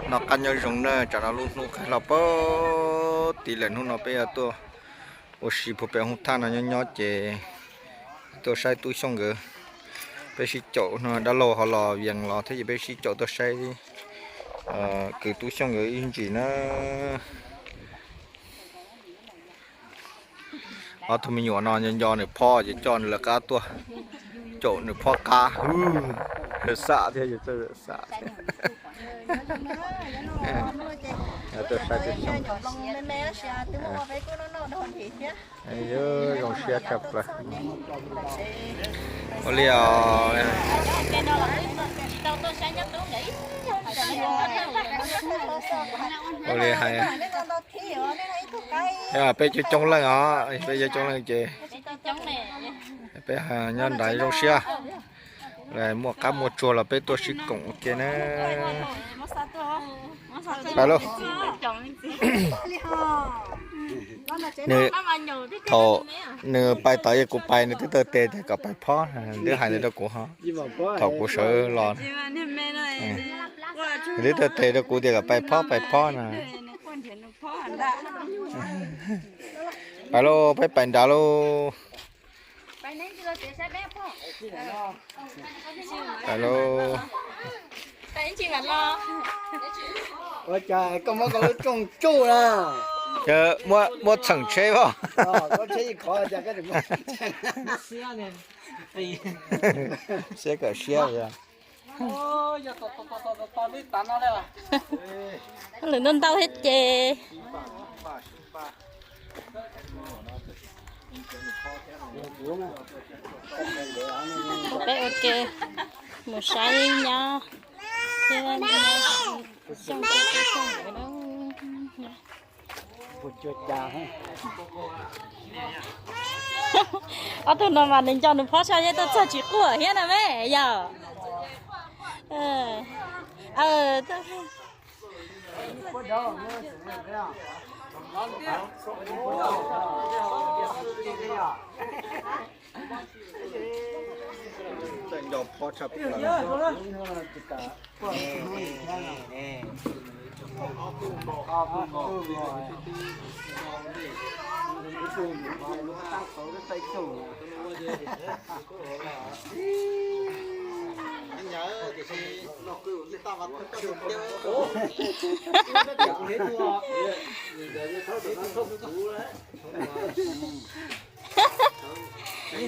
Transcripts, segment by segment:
Noj qab nyob zoo na, tsam no lub hnub qaij hlo pag tid lawm, hnub no peb yuav tuaj ua si puag pem hoob thaj no nyob nyob ces tuaj saib Tub Xyooj nkawd. Peb sib caum no, dab laug ho los Vias los thiab ces peb sib caum tuaj saib kwv Tub Xyooj nkawd ib ntsis na. Ob tug me nyuam no nco nco nws phob ces coj nws lawv qab tuaj caum nws phob qab. Xam thiab, xam thiab. Tuaj saib Tub Xyooj. Zoo siab tshaj plaws. Ua li os. Ua li hais. Peb coob coob leej os, peb coob coob leej ces peb nyob nrad zoo siab. Muaj qab muaj tsuag los peb tuaj sib koom ua ke na. Pais lauj. Nws, thaum nws pais tod es kuv pais nws twb taw tes tias kom pais phob, twb hais li rau kuv ho. Thaum kuv sawv los, nws twb taw tes rau kuv tias kom pais phob pais phob no. Pais lauj, peb pais nrad lauj. Pais lauj. Ua cas koj muab koj lub rooj tsuj na? Muab txheem tsheb os. Siab kawm siab. Lwm ntau ntau thiab ces. Peb ua ke mus saib nyab thiab Xyooj nkawd na. Ob tug no mas nws nco nws phob sab yeej tuaj txog tsis quaj thiab na me yog. Nco phob tshaj plaws.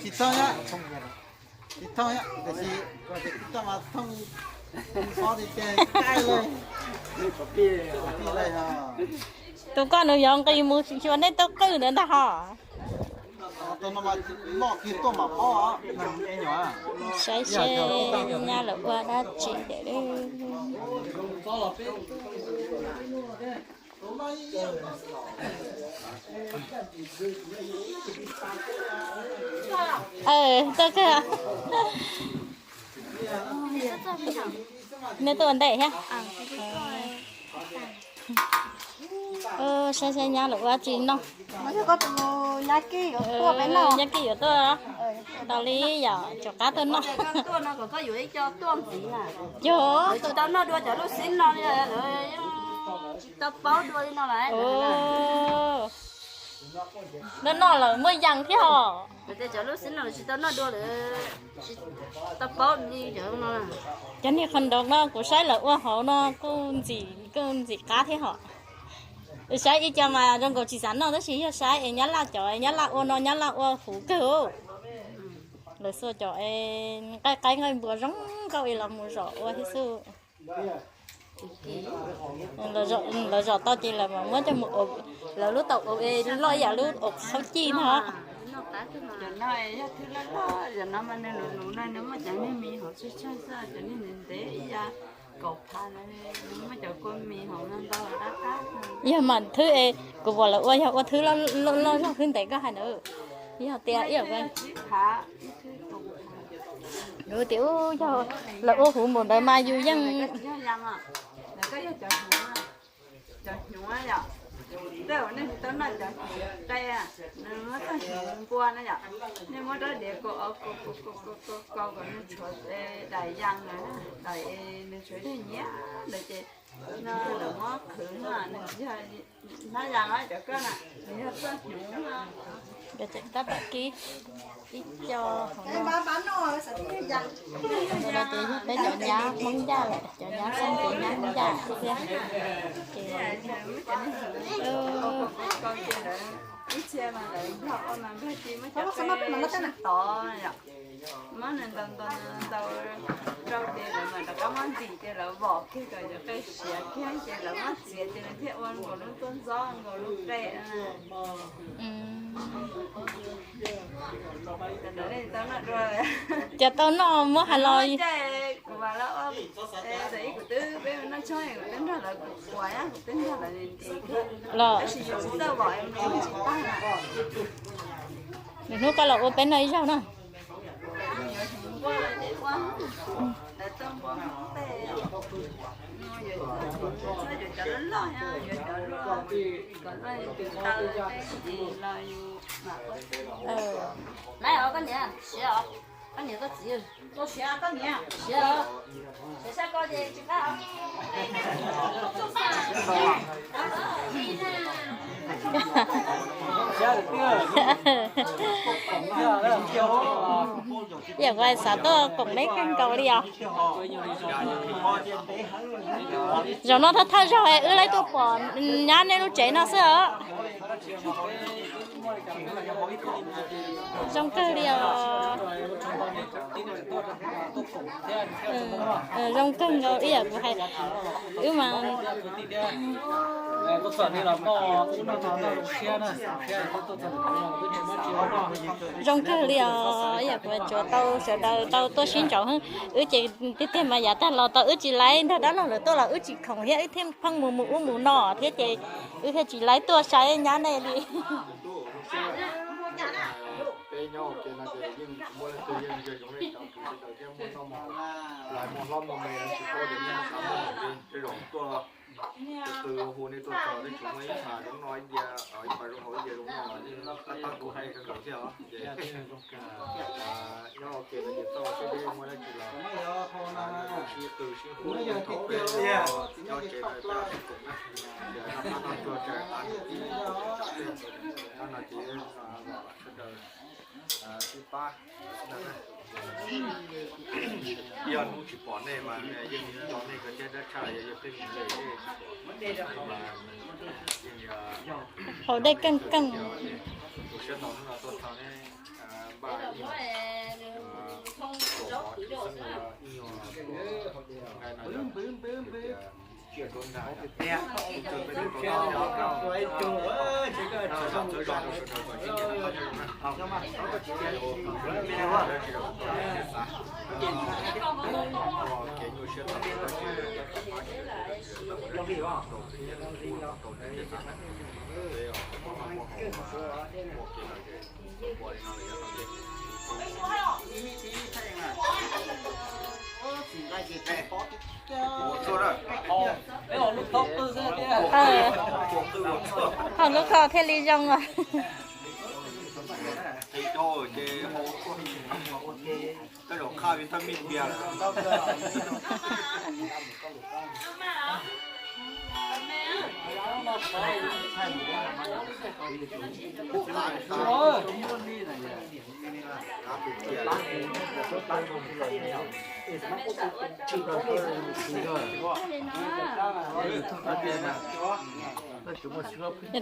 Tsis thooj, tsis thooj, tiam sis koj mas thooj, o, tiag tiag, tus koj nws yuav nqis mus xyuas nej tau qwj ntawd ntag ho. Saib seb nyab lawv ua dab tsi tiag. Tuaj kawg. Nej tuaj ua ntej thiab. Saib saib nyab lawv ua dab tsi noj. Nyab Kij yuav tuaj, ntaus li yom, rov qab tuaj noj. Yog tsis tau noj dua cov lub xib no li, tsis tau paub dua li no lawm. Noj noj lawm muaj yees thiab os. Cov lub xib no tsis tau noj dua lawm, tsis tau paub li cov no. Cov niag qhov nroo no kuv saib lawv ua hauv no kuj ntxim, kuj ntxim qab thiab hos. Saib ib co mas zoo nkaus tsis xav noj tab sis yog saib es nyab laj cov, nyab laj ua no nyab laj ua huv kawg. Lawv xuas cov nqaij qaib nqaij npua zoo nkauj es los mus zom ua thiab xwb. Lawv zom tau ces lawv mam muab coj mus, lawv lub tau loj ib yam lub qhaub cij no. Yog mas thwb es kuv pom lawv ua yog ua thwb loj loj zog thwb ntev koj hais ntawd. Yog tias ib tias yog lawv ua huv npaum ntawd mas yus yeej. Cov hnyuv, tej uas nej tsis tau noj cov hnyuv qe, nws muab txoj hnyuv npua na yom, nej muab rab diav kaus kaus kaus kom nws tshuav daim yas ntawd, daim nws tshuav daim nyiaj ntawd ces No lawv muab qhwv no, nws yog hnab yas no cov koj na, nws yog txoj hnyuv no. Nkawd tseem tab tom kib ib co hauv no. Ntawm no ces yog peb cov nyab Hmoob Yaj lawm, cov nyab Xeeb ces nyab Hmoob Yaj thiab. Ces ib txhia mas lawv Nplog ua mas Nplog ci muab cov qe sib tov yom. Muab nws ntaus ntaus ntaus rau ces lawv mam rov qab muab ntim ces lawv vom kiag kom cov qe siav kiag ces lawv muab txiav ces nws thiaj ua nkaus lub tuaj ntxob nkaus lub qe. Cov tau noj muab hais los. Kuv mas lawv ua, ib kuv twb peb noj tshoob kuv twb nrog lawv kuv quas, kuv twb nrog lawv ntim los. Tab sis yus tsis txawj vom, tsis tag na. Nws hnub koj los ua peb noj ib zaug na. Laiv os koj niam, siav os, koj niam koj txiv, siav os, siav sab ko ces tsis qab os. Yam kuv xav tuaj koom neb kawg nkaus li os. Zaum no thawj thawj zaug wb laib tuaj pom nyab nej lub tsev no xwb os. Zoo kawg li os. Zoo kawg nkaus ib yam kuv hais, wb mas zoo kawg li os, ib yam kuv tsuav tau sawv daws tau tuaj sib ntsaum, wb ces tiag tiag mas yav tag los tau wb tsis laib nrog dab laug lawv tuaj los wb tsis khoom thiab wb thiaj pheej mus mus ub mus no thiab ces wb thiaj tsis laib tuaj saib nyab nej li. Yog hnub tsis pom nej mas yeej tso nej kov thiab dab tshaj yog yog peb mus le. Haus dej keej keej. Haus lub ko thiaj li zoo os.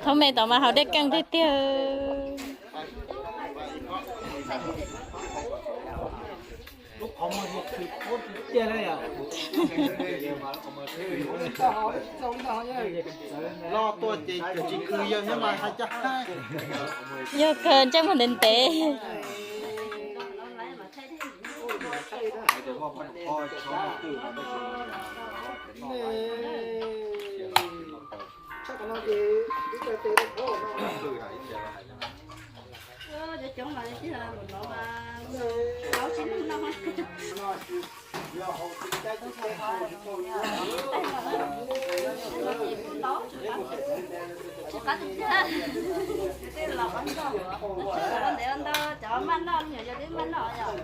Thoob me tom mas haus dej keej tiag tiag. Yog kawg ntsej muag ntev ntev. Cov maj noj, yog twb maj noj yom.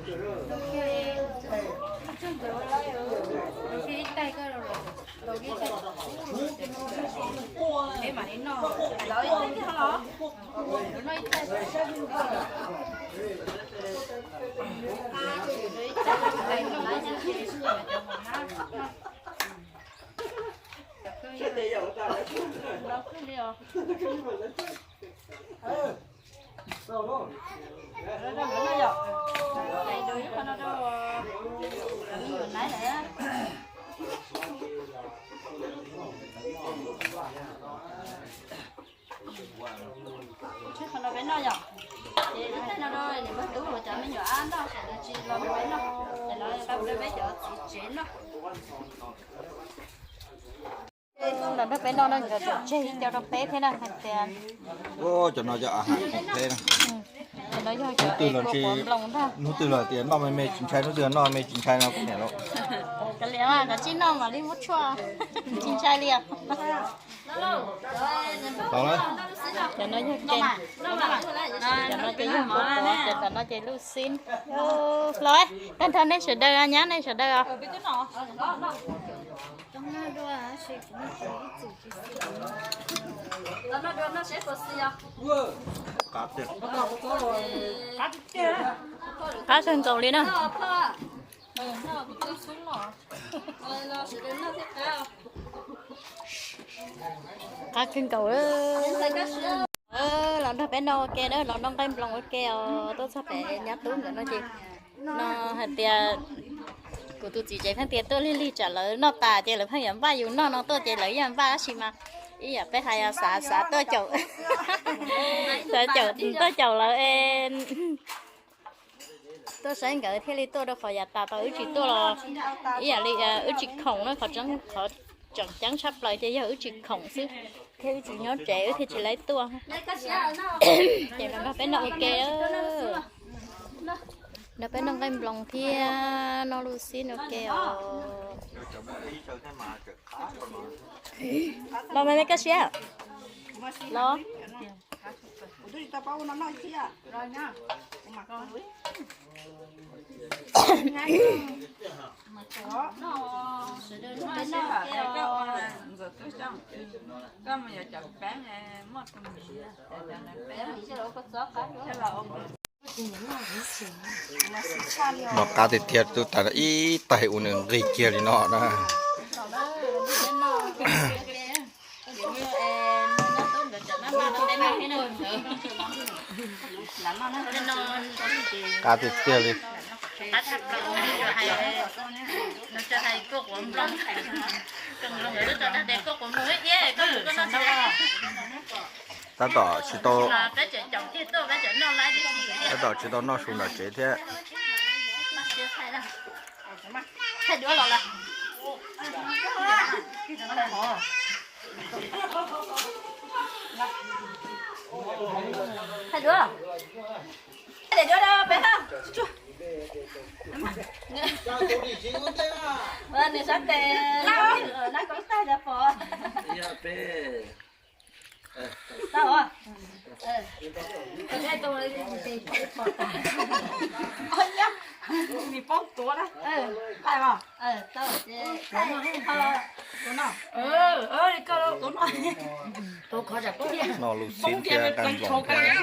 Tseg qhov no peb noj yom. Ces ib teg no rau niam pog tub los cov me nyuam ab noj, sawv daws tsis los rau peb noj, ces lawv pab rau peb cov txiv tsev noj. Los nrog peb noj no, nkawd tseem tseg ib co rau peb thiab na hais tias. Cov no cov a has khoom thiab na. Cov no yog cov es kua quav nploos ntag. Hnub twg los tias noj me me tsis ntshai, hnub twg noj me tsis ntshai no kuv niam lauj. Kav liam, koj tsij noj mam li muab tshuaj, tsis ntshai li os. Los lawm. Cov no yog kem, cov no ces yog kua quav, cov tom no ces luj xib. Los, tag nrho nej sawv daws, nyab nej sawv daws os. Qab kawg nkaus li na. Qab kawg nkaus. Los nrog peb noj ua ke na, los noj nqaij nploos ua ke os. Tuaj txog pem nyab tub nkawd no ces no hais tias kuv tus txiv tsev pheej tias tuaj lig lig tsam lawv noj tas ces lawv pheej yuav npaj yus noj no tuaj ces lawv yeej npaj tab sis mas ib yam peb hais xav xav tuaj caum, xav caum tuaj caum lawv es tuaj saib nkawd thiaj li tuaj rau qhov yav tas tau wb tsis tuaj los ib yam li wb tsis khoom na, qhov tseem ceeb tshaj plaws ces yog wb tsis khoom xwb, thiab wb tsis nyob tsev wb thiaj tsis laib tuaj. Ces los nrog peb noj ua ke, nrog peb noj nqaij nploos thiab noj luj xib ua ke os. Los me me kaj siab los. Noj qab tiag tiag, tus tas ib taig ua nws nqig kiag li no na. Qab tiag tiag li. Tab tom tsis tau, tab tom tsis tau noj su nram tsev thiab. Thaij duab los lawm. Thaij duab. Thaij duab rau peb na. Nws sab tes lab koob tag cov pom. Tau. Nws poob tuav na. Noj lus xib thiab nqaij nploos thiab.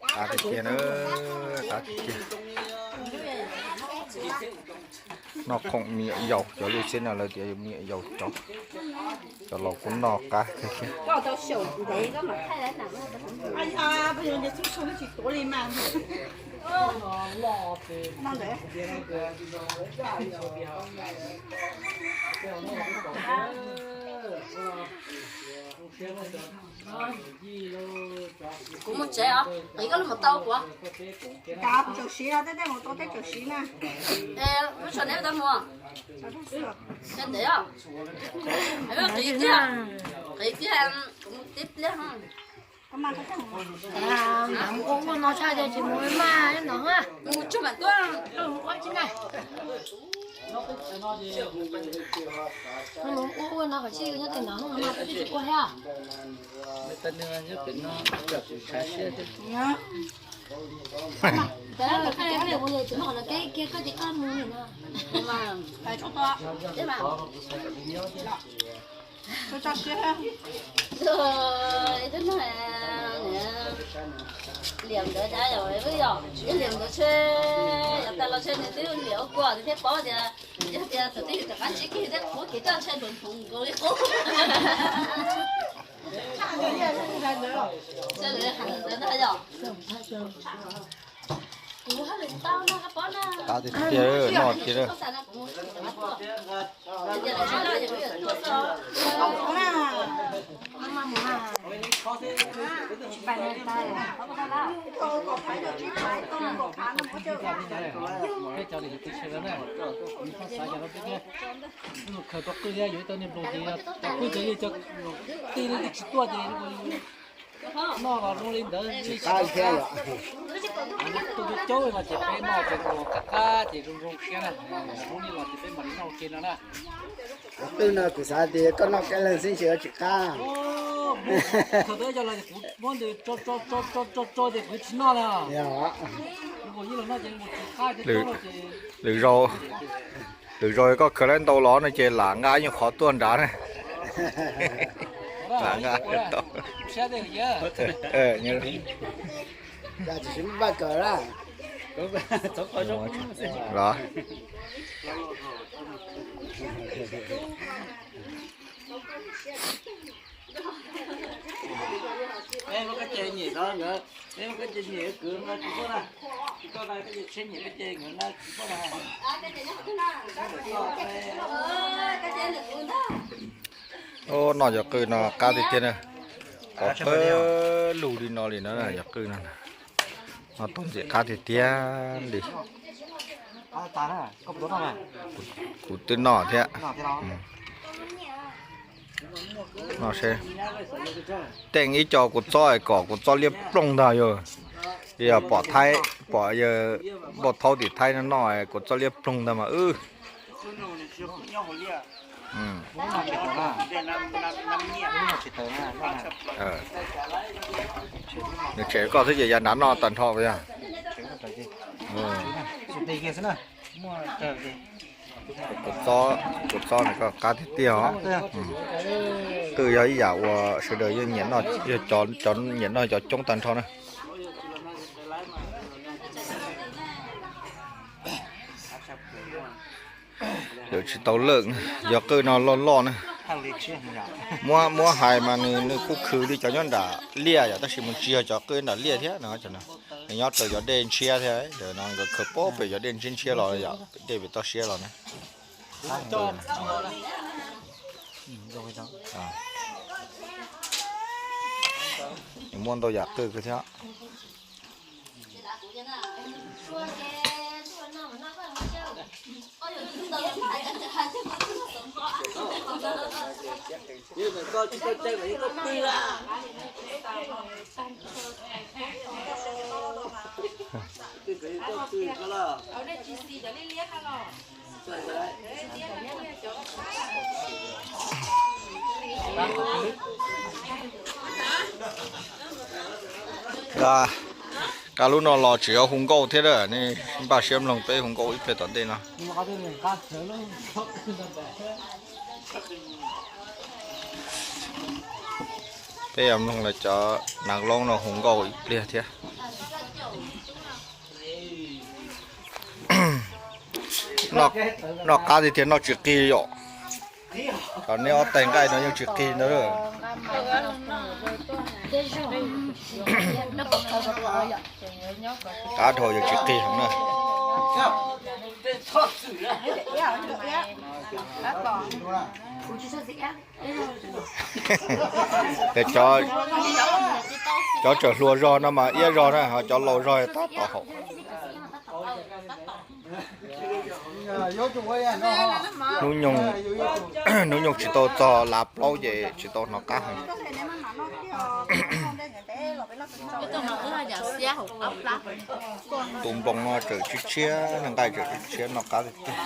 Qab tiag tiag na, qab tiag tiag. Noj khoom me nyuam yaus, cov lus xib no lawv tias me nyuam yaus cov, cov laus kuj noj qab kawg thiab. Kuv mus tsev os, qiv koj lub mus tau kuv. Tau kuv tsaus siv, tej tej mus tau tej tsaus siv na. Lub tsho neb tau mus. Ntev os. Qiv tiag, qiv tiag, kuv mus tib pliag. Mus ua no tshaj ces tsis mus maj no. Mus tsuag mam tuaj. Mus ua ua no kom tsis nyob tim no no mas twb tsis ua thiab. Ib tug liam ntawd, yog ib liam ntawd tse, yog tas los tse nws twb liam ua kua thiab paub tias yog tias thaum twg yus rov qab ntsib kiag thiab qhuav kev coj tshaj nrov nroo nkaus li qub. Tshaj lawv heev ntawd ntag yog. Kuv haj lwm tau no koj paub na. Qab tiag tiag, noj tiag. Peb cov niam txiv sawv daws na, xav cov no peb thiab. Khaws tau qwj thiab, yuav ib tau niag nploos ces cov qwj cov yawg cov tij li tsis tuaj ces noj los zoo li ntawd li. Tus caub los ces peb noj ces qab qab ces zoo zoo siab na, zoo li los ces peb mam li noj ua ke no na. Qwj no kuv xav tias koj noj kab leeg xwb ntshe yuav tsis qab. Thaum twg cov los kuv muab ntws tso tso tso tso tso ces kuv tsis noj li. Lwm zaus, lwm zaus koj khaws lawm ntau los no ces lam nqa ib nyuag qhov tuaj nrad na. Lam nqa tau. Los. Noj cov qwj no qab tiag tiag na. Pov pawg lug li no li no cov qwj no. Noj tau ntxim qab tiag tiag li. Kuv twb noj thiab. Noj seb. Teej ib co kuv txob kom kuv txob liab ploog ntag yog. Yog pom Thaib, pom yawg Npauj Thaub tim Thaib no noj kuv txob liab ploog ntag mas wb. Nws tshem koj xwb ces yav nrad noj tag nrho yog. Kuv txob, kuv txob no koj qab tiag tiag os. Qwj yog ib yam uas sawv daws yeej nyiam noj, yog cov nyiam noj cov coob tag nrho na. Yog tsis tau lawm, yog qwj no loj loj na. Muab, muab hais mas nws, nws kuj khwv li cov nyob nram liaj yom, tab sis mas tsis yog cov qwj nram liaj thiab no. Nws nyob raws cov dej ntshiab thiab, no nkawd khaws pem cov dej ntshiab ntshiab los yom, dej pem toj siab los na. Nws muaj ntau yam qwj kawg thiab. Qab lub no los tseem yuav hu nkauj thiab, nej npaj siab mloog peb hu nkauj ib pliag tom ntej no. Peb yuav mloog lawv cov nav loob no hu nkauj ib pliag thiab. Noj qab tiag tiag, noj tsis qig yom. Cov neb ob tais nqaij no yeej tsis qig ntag. Qab dhau yog tsis qig heev na. Cov, cov tseem hluas zog no mas iab zog na, ho cov laus zog tab tom haum. Hnub nyoog, hnub nyoog tsis tau txog lav plaub ces tsis tau hnov qab heev. Tus nploos no tseem tshiab tshiab, nqaij tseem tshiab tshiab, noj qab tiag tiag.